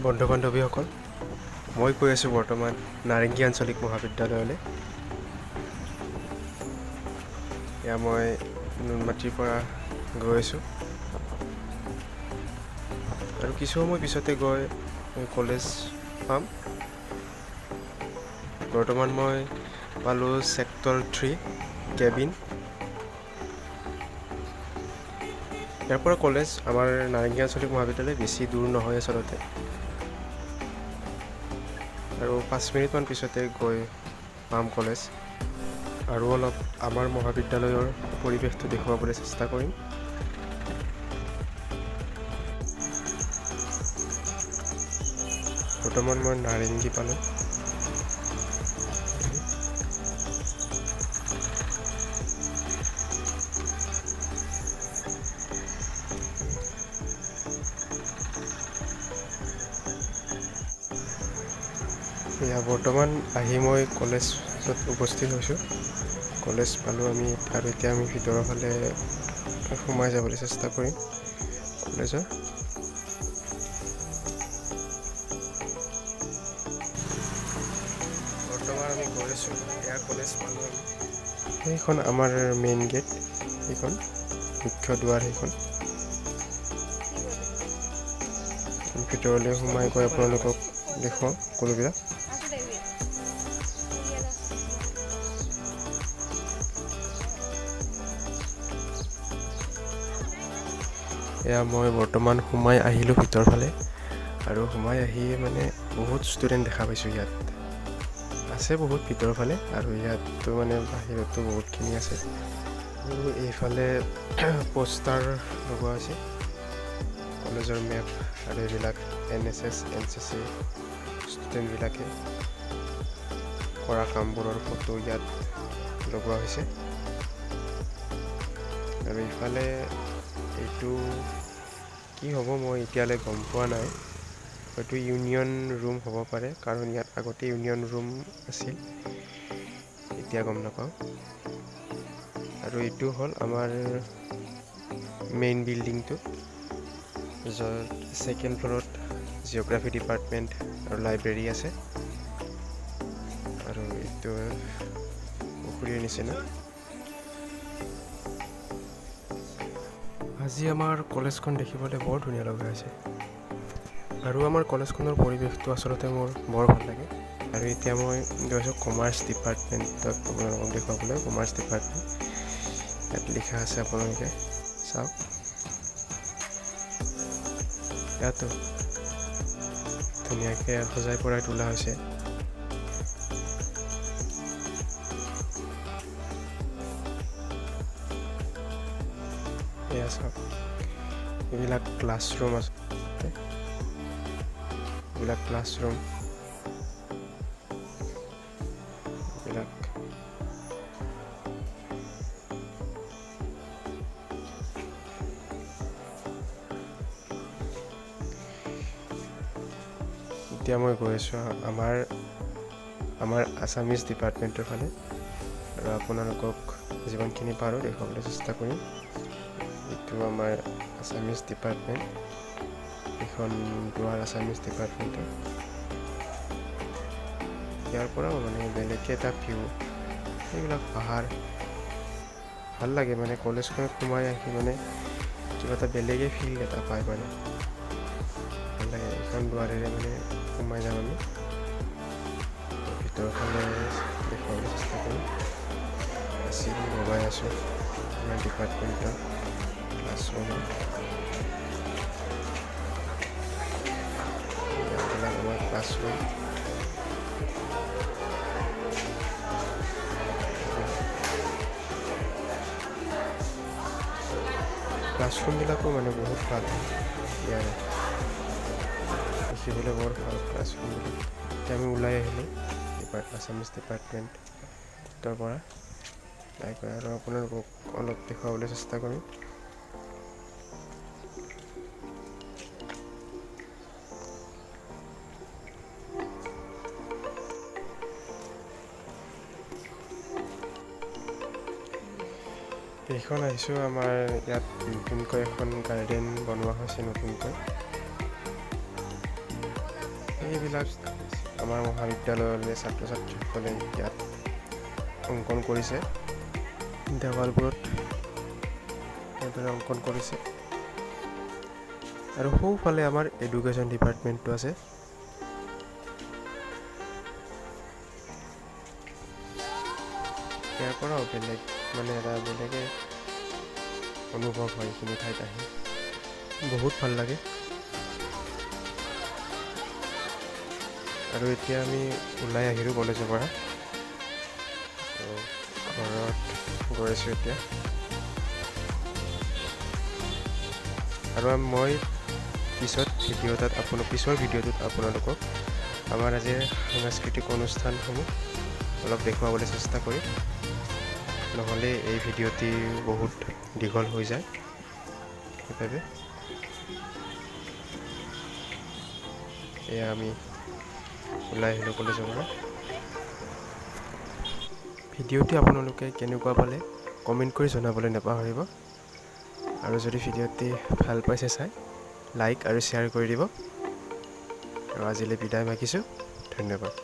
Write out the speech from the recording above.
বন্ধু বান্ধৱীসকল, মই গৈ আছোঁ বৰ্তমান নাৰেংগী আঞ্চলিক মহাবিদ্যালয়লৈ। এয়া মই নুনমাটিৰ পৰা গৈ আছোঁ আৰু কিছু সময় পিছতে গৈ মই কলেজ পাম। বৰ্তমান মই পালোঁ ছেক্টৰ 3 কেবিন। ইয়াৰ পৰা কলেজ আমাৰ নাৰেংগী আঞ্চলিক মহাবিদ্যালয় বেছি দূৰ নহয় আচলতে, আৰু 5 মিনিটমান পিছতে গৈ পাম কলেজ। আৰু অলপ আমাৰ মহাবিদ্যালয়ৰ পৰিৱেশটো দেখুৱাবলৈ চেষ্টা কৰিম। বৰ্তমান মই নাৰেংগী পালোঁ। এয়া বৰ্তমান আহি মই কলেজত উপস্থিত হৈছোঁ। কলেজ পালোঁ আমি আৰু এতিয়া আমি ভিতৰৰ ফালে সোমাই যাবলৈ চেষ্টা কৰিম কলেজৰ। বৰ্তমান আমি গৈ আছোঁ, এয়া কলেজ পালোঁ আমি। সেইখন আমাৰ মেইন গেট, সেইখন মুখ্য দুৱাৰ। সেইখন ভিতৰলৈ সোমাই গৈ আপোনালোকক দেখুৱাওঁ সকলোবিলাক। এয়া মই বৰ্তমান সোমাই আহিলোঁ ভিতৰ ফালে, আৰু সোমাই আহি মানে বহুত ষ্টুডেণ্ট দেখা পাইছোঁ। ইয়াত আছে বহুত ভিতৰ ফালে, আৰু ইয়াততো মানে বাহিৰতো বহুতখিনি আছে। আৰু এইফালে পোষ্টাৰ লগোৱা হৈছে, কলেজৰ মেপ আৰু এইবিলাক এনএছএছ, এনচিচি ষ্টুডেণ্টবিলাকে কৰা কামবোৰৰ ফটো ইয়াত লগোৱা হৈছে। আৰু ইফালে এইটো কি হ'ব মই এতিয়ালৈ গম পোৱা নাই, হয়তো ইউনিয়ন ৰুম হ'ব পাৰে, কাৰণ ইয়াত আগতে ইউনিয়ন ৰুম আছিল, এতিয়া গম নাপাওঁ। আৰু এইটো হ'ল আমাৰ মেইন বিল্ডিংটো, য'ত ছেকেণ্ড ফ্ল'ৰত জিঅ'গ্ৰাফী ডিপাৰ্টমেণ্ট আৰু লাইব্ৰেৰী আছে। আৰু এইটো পুখুৰীৰ নিচিনা। আজি আমাৰ কলেজখন দেখিবলৈ বৰ ধুনীয়া লগা হৈছে, আৰু আমাৰ কলেজখনৰ পৰিৱেশটো আচলতে মোৰ বৰ ভাল লাগে। আৰু এতিয়া মই গৈছোঁ কমাৰ্চ ডিপাৰ্টমেণ্টত আপোনালোকক দেখুৱাবলৈ। কমাৰ্চ ডিপাৰ্টমেণ্ট ইয়াত লিখা আছে, আপোনালোকে চাওক। ইয়াতো ধুনীয়াকৈ সজাই পৰাই তোলা হৈছে। এয়া চাওক, এইবিলাক ক্লাছৰুম আছে, এইবিলাক ক্লাছৰুম, এইবিলাক এতিয়া মই গৈ আছোঁ আমাৰ আমাৰ আছামিজ ডিপাৰ্টমেণ্টৰ ফালে, আৰু আপোনালোকক যিমানখিনি পাৰোঁ দেখুৱাবলৈ চেষ্টা কৰিম। এইটো আমাৰ আছামিজ ডিপাৰ্টমেণ্ট, এইখন দুৱাৰ আছামিজ ডিপাৰ্টমেণ্টৰ। ইয়াৰ পৰাও মানে বেলেগকৈ এটা ভিউ, এইবিলাক পাহাৰ ভাল লাগে। মানে কলেজখনত সোমাই আহি মানে কিবা এটা বেলেগেই ফিল এটা পায়, মানে ভাল লাগে। এইখন দুৱাৰেৰে মানে সোমাই যাম আমি ভিতৰৰ ফালে, দেখুৱাবলৈ চেষ্টা কৰিম। চিৰি বগাই আছোঁ আমাৰ ডিপাৰ্টমেণ্টৰ ক্লাছৰুমৰ। এইবিলাক আমাৰ ক্লাছৰুম। ক্লাছৰুমবিলাকো মানে বহুত ভাল ইয়াৰে, দেখিবলৈ বৰ ভাল ক্লাছৰুমবিলাক। এতিয়া আমি ওলাই আহিলোঁ আছামিজ ডিপাৰ্টমেণ্টৰ পৰা আৰু আপোনালোকক অলপ দেখুৱাবলৈ চেষ্টা কৰিম। এইখন আহিছোঁ আমাৰ ইয়াত নতুনকৈ এখন গাৰ্ডেন বনোৱা হৈছে নতুনকৈ। এইবিলাক আমাৰ মহাবিদ্যালয়ৰ ছাত্ৰ ছাত্ৰীসকলে ইয়াত অংকন কৰিছে। দেৱালবোৰত এইদৰে অংকন কৰিছে। আৰু সোঁফালে আমাৰ এডুকেশ্যন ডিপাৰ্টমেণ্টটো আছে। ইয়াৰ পৰাও বেলেগ মানে এটা বেলেগে অনুভৱ হয়। এইখিনি ঠাইত আহি বহুত ভাল লাগে। আৰু এতিয়া আমি ওলাই আহিলোঁ কলেজৰ পৰা আৰু ঘৰত গৈ আছোঁ এতিয়া। আৰু মই পিছত ভিডিঅ' এটাত পিছৰ ভিডিঅ'টোত আপোনালোকক আমাৰ আজিৰ সাংস্কৃতিক অনুষ্ঠানসমূহ অলপ দেখুৱাবলৈ চেষ্টা কৰিম। নহ'লে এই ভিডিঅ'টি বহুত দীঘল হৈ যায়, সেইবাবে এয়া আমি ওলাই আহিলোঁ কলেজৰ পৰা। ভিডিঅ'টি আপোনালোকে কেনেকুৱা পালে কমেণ্ট কৰি জনাবলৈ নাপাহৰিব। আৰু যদি ভিডিঅ'টি ভাল পাইছে চাই লাইক আৰু শ্বেয়াৰ কৰি দিব। আৰু আজিলৈ বিদায় মাগিছোঁ, ধন্যবাদ।